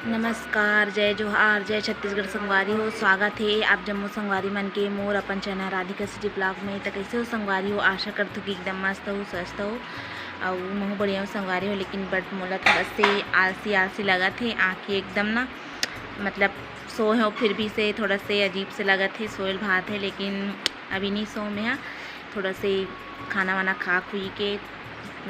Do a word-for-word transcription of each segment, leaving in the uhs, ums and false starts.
नमस्कार, जय जोहार, जय छत्तीसगढ़ संगवारी हो। स्वागत हे आप जम्मो संगवारी मन के मोर अपन चैनल राधिका सिटी ब्लॉग में। त कइसे हो संगवारी हो? आशा करथों कि एकदम मस्त हो, स्वस्थ हो। अउ महू बढ़िया हो संगवारी हो, लेकिन बट मोला थोड़ा से आलसी आलसी लगत हे, आँखी एकदम ना, मतलब, सोए हो, फिर भी से थोड़ा से अजीब से लगत हे, सोए ल भात हे, लेकिन अभी नहीं सो में हा, थोड़ा से खाना वाना खा खुई के,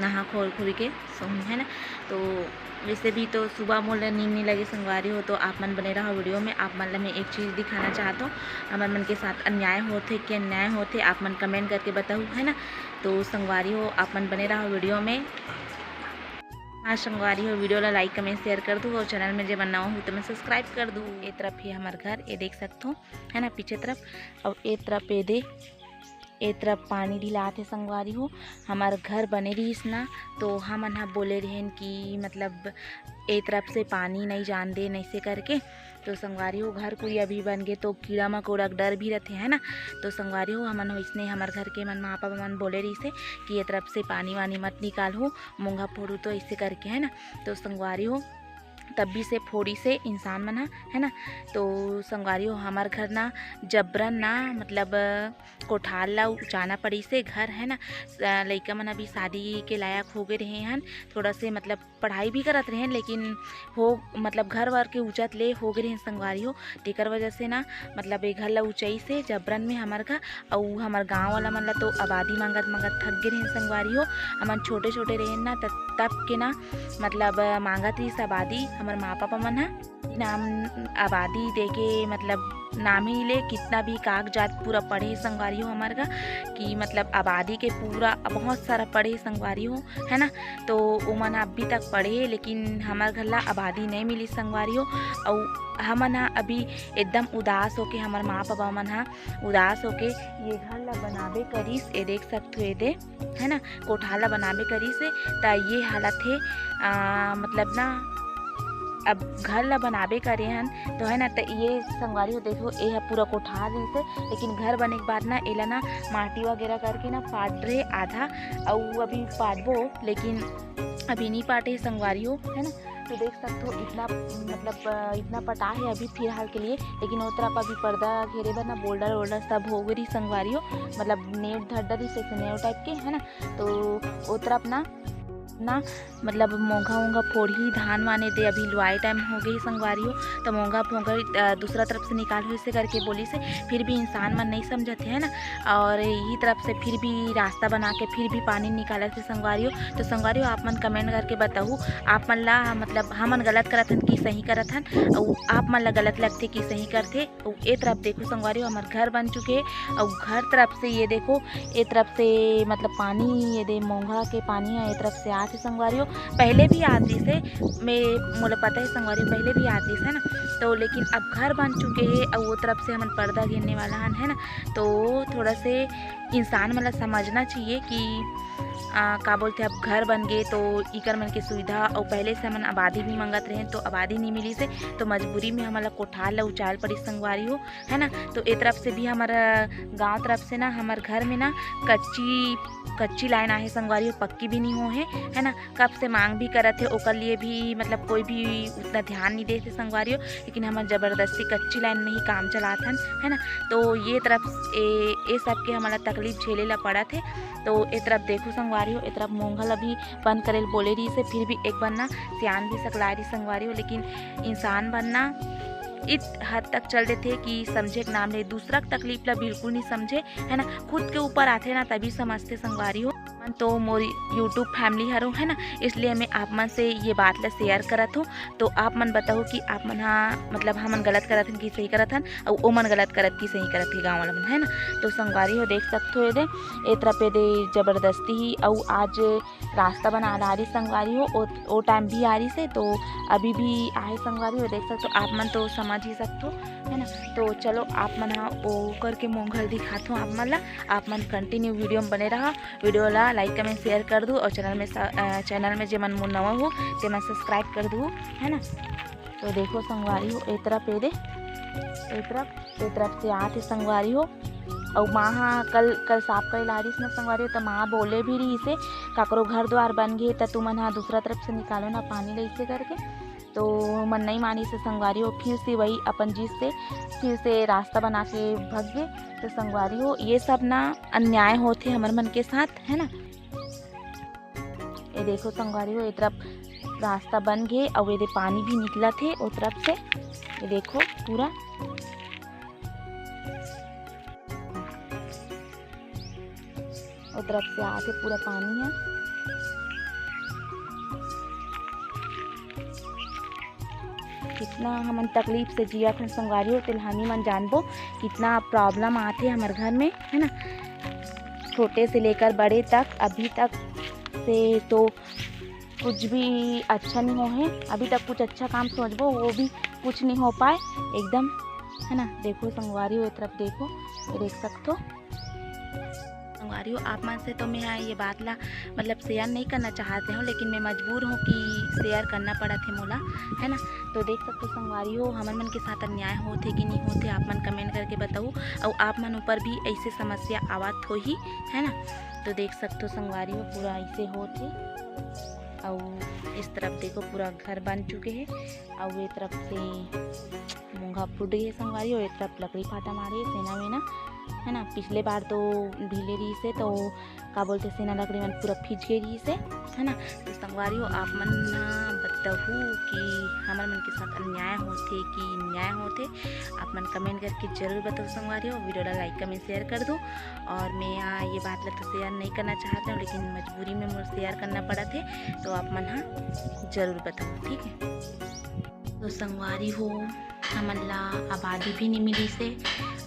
नहा खोल खुई के सोहूँ, है ना। तो वैसे भी तो सुबह मोला नींद नहीं लगे संगवारी हो, तो आप मन बने रहो वीडियो में। आप मन ला मैं एक चीज़ दिखाना चाहत हूँ, हमर मन के साथ अन्याय होथे कि अन्याय होथे, आप मन कमेंट करके बताहू, है ना। तो संगवारी हो, आप मन बने रहो वीडियो में। हाँ संगवारी हो, वीडियो ला लाइक, कमेंट, शेयर कर दू और चैनल में जे मन नवा हो तो मैं सब्सक्राइब कर दू। ए तरफ ही हमर घर, ये देख सकत हो, है ना, पीछे तरफ। और ए तरफ ये दे, ए तरफ पानी दिलात हे संगवारी हो। हमर घर बने रहिस ना, तो हमन ह बोले रहेन कि मतलब ए तरफ से पानी नहीं जान दे, नइसे करके। तो संगवारी हो, घर कोई अभी बन गे तो कीड़ा मकोड़ा के डर भी रहथे, है ना। तो संगवारी हो, हमन वैसने हमर घर के मन, माँ पापा मन बोले रहिस हे कि ए तरफ से पानी वानी मत निकालहू, मोंघा फोड़ू तो ऐसे करके, है ना। तो संगवारी हो, तभी से फोड़ी से इंसान मन ह, है ना। तो संगवारी हो, हमर घर ना जबरन ना, मतलब, कोठार ला उचाना पड़िस हे घर, है ना। स-, लइका मन अभी शादी के लायक हो गए रहे हन, थोड़ा से मतलब पढ़ाई भी करत रहे, लेकिन हो, मतलब घर वर के उचत ले हो गए रहे संगवारी हो। तेकर वजह से ना, मतलब ये घर ला उचाइस हे जबरन में हमर घर, अउ हमर गाँव वाला मन ला तो आबादी मांगत मांगत थक गए रहे संगवारी हो। हमन छोटे छोटे रहे ना, त-, तब के ना, मतलब मांगत रहिस आबादी हमर माँ पापा मन ह, नाम आबादी देके, मतलब नाम ही ले, कितना भी कागजात पूरा पढ़े संगवारी हो हमर घर कि मतलब आबादी के पूरा बहुत सारा पढ़े संगवारी हो, है ना। तो ओमन अभी तक पढ़े, लेकिन हमर घर ला आबादी नहीं मिली संगवारी हो। अउ हमन ह अभी एकदम उदास होके, हमर माँ पापा मन ह उदास होके ये घर ला बनाबे करिस, ये देख सकत हो, ये दे, है ना, कोठार ला बनाबे करिस हे, त ये हालत हे। आ, मतलब ना, अब घर ला बनाबे करे हन, तो है ना, त ये संगवारी हो, देखो, ये ह पूरा कोठार रहिस हे, लेकिन घर बने के बाद ना, एला ना माटी वगैरह करके ना पाट रहे आधा, अउ अभी पाटबो, लेकिन अभी नहीं पाटे संगवारी हो, है ना। तो देख सकत हो, इतना, मतलब, अ, इतना पटा है अभी फिलहाल के लिए, लेकिन ओ तरफ अभी पर्दा घेरे बर ना बोल्डर वोल्डर सब हो गई संगवारी हो, मतलब नेट धर डरिस से नेट टाइप के, है ना। तो ओ तरफ ना, ना, मतलब मोंघा वोंघा फोड़ही, धान वाने दे, अभी लुआई टाइम हो गई संगवारी हो, तो मोंघा फोंघा, अ, दूसरा तरफ से निकाल हो, इसे करके बोलिस हे, फिर भी इंसान मन नहीं समझत हे, है ना। और यही तरफ से फिर भी रास्ता बना के फिर भी पानी निकालत हे संगवारी हो। तो संगवारी हो, आप मन कमेंट करके बताहू, आप मन ला, मतलब हमन गलत करत हन कि सही करत हन, अउ आप मन ला गलत लगथे कि सही करथे। अउ ए तरफ देखो संगवारी हो, हमर घर बन चुके हे, अउ घर तरफ से ये देखो, ए तरफ से मतलब पानी, ये दे मोंघा के पानी है, ए तरफ से आत हे संगवारी हो। पहले भी आत रहिस हे, मैं, मोला पता है संगवारी हो, पहले भी आत रहिस हे ना। तो लेकिन अब घर बन चुके हे, अउ वो तरफ से हमन पर्दा घेरने वाला हन, है ना। तो थोड़ा से इंसान मन ला समझना चाहिए कि, आ, का बोलथे, अब घर बन गए तो इकर मन के सुविधा, अउ पहले से हमन आबादी भी मंगत रहे तो आबादी नहीं मिलिस हे, तो मजबूरी में हमन ला कोठार ला उचाल पड़ी संगवारी हो, है ना। तो ए तरफ से भी हमर गांव तरफ से ना, हमर घर में ना कच्ची, कच्ची लाइन आहे संगवारी हो, पक्की भी नहीं हो हे, है ना। कब से मांग भी करत हे, ओकर लिए भी मतलब कोई भी उतना ध्यान नहीं देथे संगवारी हो, लेकिन हमन जबरदस्ती कच्ची लाइन में ही काम चलात हन, है ना। तो ये तरफ, ए, ए सब के हमला तकलीफ झेले ला पड़त हे। तो ए तरफ देखो संगवारी हो, ए तरफ मोंघा ला भी बंद करे ल बोले रहिस हे, फिर भी एक बार ना सियान भी सकला रहिस संगवारी हो, लेकिन इंसान बनना इत हद तक चल देथे कि समझे के नाम ले दूसरा के तकलीफ ला बिल्कुल नहीं समझे, है ना। खुद के ऊपर आथे ना, तभी समझथे संगवारी हो। मन तो मोर YouTube फैमिली हरो, है ना, इसलिए मैं आप मन से ये बात ला शेयर करत हूँ। तो आप मन बताओ कि आप मन हा, मतलब हमन गलत करत हन कि सही करत हन, अउ ओमन गलत करत कि सही करत हे, गाँव वाला मन, है ना। तो संगवारी हो, देख सकत हो, ये दे, ए तरफ ये दे जबरदस्ती ही, अउ आज रास्ता बना डारिस संगवारी हो, ओ, ओ टाइम भी आ रहिस हे, तो अभी भी आहे संगवारी हो, देख सकत हो, आप मन तो समझ ही सकत हो, है ना। तो चलो, आप मन हा ओ करके मोंघा ल दिखात हो आप मन ला, आप मन कंटिन्यू वीडियो में बने रहा, वीडियो ला लाइक, कमेंट, शेयर कर दू, और चैनल में स-, अ, चैनल में जे मन मोर नवा हो, ते मन सब्सक्राइब कर दू, है ना। तो देखो संगवारी हो, ए तरफ ये दे, ए तरफ, ए तरफ से आत हे संगवारी हो। अउ माँ हा कल, कल साफ करे ला रहिस ना संगवारी हो, त माँ बोले भी रहिस हे, काकरो घर द्वार बन गे, त तुमन हा दूसरा तरफ से निकालो ना पानी ल, अइसे करके। तो मन नहीं मानिस हे संगवारी हो, फिर से वही अपन जिद से फिर से रास्ता बना के भग गे। तो संगवारी हो, ये सब ना अन्याय होथे हमर मन के साथ, है ना। ये देखो संगवारी हो, ये तरफ रास्ता बन गे, अउ ये दे पानी भी निकलत हे ओ तरफ से। ये देखो पूरा ओ तरफ से आके पूरा पानी है। कितना हमन तकलीफ से जियत हन संगवारी हो, तेला हमी मन जानबो कितना प्रॉब्लम आथे हमर घर में, है ना। छोटे से लेकर बड़े तक, अभी तक से तो कुछ भी अच्छा नहीं हो है। अभी तक कुछ अच्छा काम सोचबो, वो भी कुछ नहीं हो पाए एकदम, है ना। देखो संगवारी हो, ये तरफ देखो, ये देख सकथो संगवारी हो। आप मन से तो मैं हा ये बात ला मतलब शेयर नहीं करना चाहते हूँ, लेकिन मैं मजबूर हूँ कि शेयर करना पड़त हे मोला, है ना। तो देख सकथो संगवारी हो, हमर मन के साथ अन्याय होथे कि नहीं होथे, आप मन कमेंट करके बताऊ। अउ आप मन ऊपर भी ऐसे समस्या आवत होही, है ना। तो देख सकथो संगवारी हो, पूरा ऐसे होथे। अउ इस तरफ देखो, पूरा घर बन चुके हे। अउ ये तरफ से मुंगा फूट गे संगवारी हो, ये तरफ लकड़ी फाटा मारे सेना वेना, है ना। पिछले बार तो ढीले रहिस हे, तो का बोलथे, सेना लकड़ी मन पूरा फिज गे रहिस हे, है ना। तो संगवारी हो, आप मन ना बताहू कि हमर मन के साथ अन्याय होथे कि न्याय होथे। आप मन कमेंट करके जरूर बताओ संगवारी हो। वीडियो ला लाइक, कमेंट, शेयर कर दो। और मैं यहाँ ये बात ला तो शेयर नहीं करना चाहते हूँ, लेकिन मजबूरी में मोर शेयर करना पड़त हे, तो आप मन हा जरूर बताओ, ठीक है। तो संगवारी हो, हमन ला आबादी भी नहीं मिलिस हे,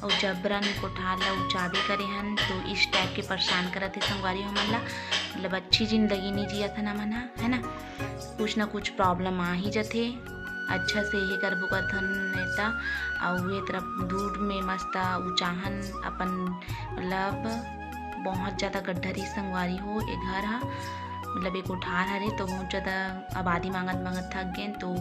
और जबरन कोठार ला उचाबे करे हन, तो इस टाइप के परेशान करत हे संगवारी हो हमन ला। मतलब अच्छी जिंदगी नहीं जियत हन हमन हा, है ना। कुछ ना कुछ प्रॉब्लम आ ही जथे। अच्छा से हे करबो करथन नेता, अउ ये तरफ दूर में मस्त उचाहन अपन, मतलब बहुत ज़्यादा गड्ढा रही संगवारी हो। ये घर हा, मतलब एक कोठार हरे, तो बहुत ज़्यादा आबादी मांगत मांगत थक गेन, तो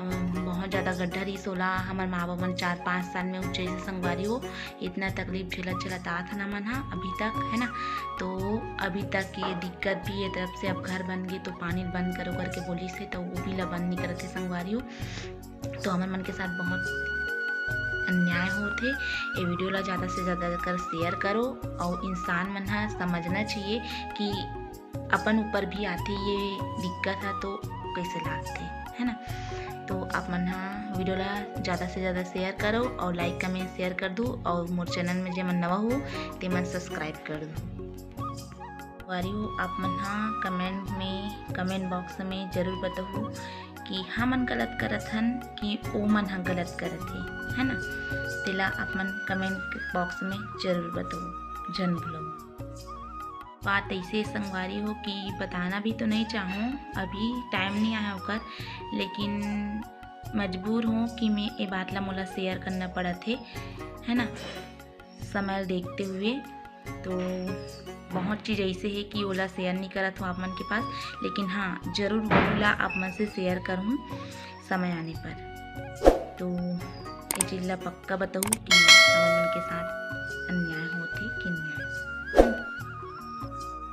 अम, बहुत ज़्यादा गड्ढा रहिस ओला। हमर माँ बाबा मन चार पाँच साल में ऊंचाई से संगवारी हो, इतना तकलीफ झेलत झेलत आत हन हमन हा अभी तक, है ना। तो अभी तक ये दिक्कत भी ये तरफ से, अब घर बन गे तो पानी बंद करो करके बोलिस हे, तो वो भी ला बंद नहीं करत हे संगवारी हो। तो हमर मन के साथ बहुत अन्याय होत हे। ये वीडियो ला ज़्यादा से ज़्यादा कर शेयर करो, और इंसान मन हा समझना चाहिए कि अपन ऊपर भी आथे ये दिक्कत हा, तो कैसे लागथे, है ना। तो आप मन हा वीडियो ला ज़्यादा से ज़्यादा शेयर करो, और लाइक, कमेंट, शेयर कर दो, और मोर चैनल में जे मन नवा हो, ते मन सब्सक्राइब कर दो। वारी हो, आप मन हा कमेंट में, कमेंट बॉक्स में जरूर बताहू कि हमन गलत करत हन कि ओ मन हा गलत करत हे, है ना। तेला आप मन कमेंट बॉक्स में जरूर बताहू, झन भूलहू। बात ऐसे संगवारी हो कि बताना भी तो नहीं चाहूँ, अभी टाइम नहीं आया ओकर, लेकिन मजबूर हूँ कि मैं ये बात ला मोला शेयर करना पड़त हे, है ना, समय देखते हुए। तो बहुत चीज़ ऐसे है कि ओला शेयर नहीं करत हूँ आप मन के पास, लेकिन हाँ, जरूर ओला आप मन से शेयर करूँ समय आने पर। तो ये चीज़ ला पक्का बताऊँ कि हमर मन के साथ अन्याय हो।